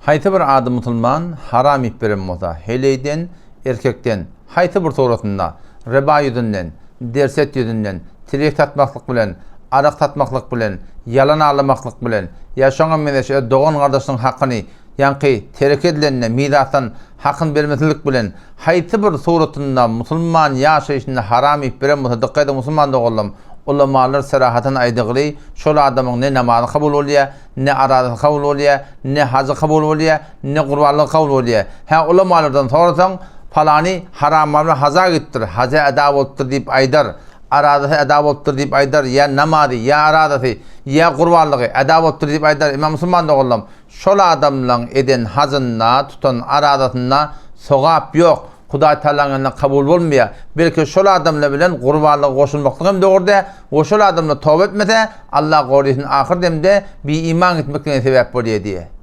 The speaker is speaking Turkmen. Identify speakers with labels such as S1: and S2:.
S1: Haýsy bir ady musulman haram iýip beren bolsa, heleýden, erkekden, haýsy bir suratynda, riba ýüzünden, derset ýüzünden, tirýek satmaklyk bilen, arak satmaklyk bilen, ýalan aldamaklyk bilen, ýa şoňa meňzeş öz dogan-gardaşynyň hakyny, ýaňky terek edilende mirasdan hakyny bermesizlik bilen, haýsy bir suratynda musulman ýaşaýşynda haram iýip beren bolsa, dykgat ediň musulman doganlarym, ulamalar serahatan aýdygly, şol adamyň ne namazy kabul bolýar, Ne arazasy kabul bolýar, ne hajy kabul bolýar, ne gurbanlygy kabul bolýar. Hä, ulamalardan sorasaň, palany haram mal bilen haja gidipdir, hajy eda bolupdyr diýip aýdar, arazasy eda bolupdyr diýip aýdar, ýa namazy, ýa arazasy, ýa gurbanlygy eda bolupdyr diýip aýdar. Emma musulman doganlarym, şol adamlaň eden hajynda, tutan arazasynda sogap ýok. Hudaý Tagalaň ýanynda kabul bolmaýar. Belki şol adamlar bilen gurbanlyga goşulmaklyk hem dogry däl we şol adamlar toba etmese, Allah gorysyn ahyr demde biiman gitmekligine sebäp bolýar diýýär.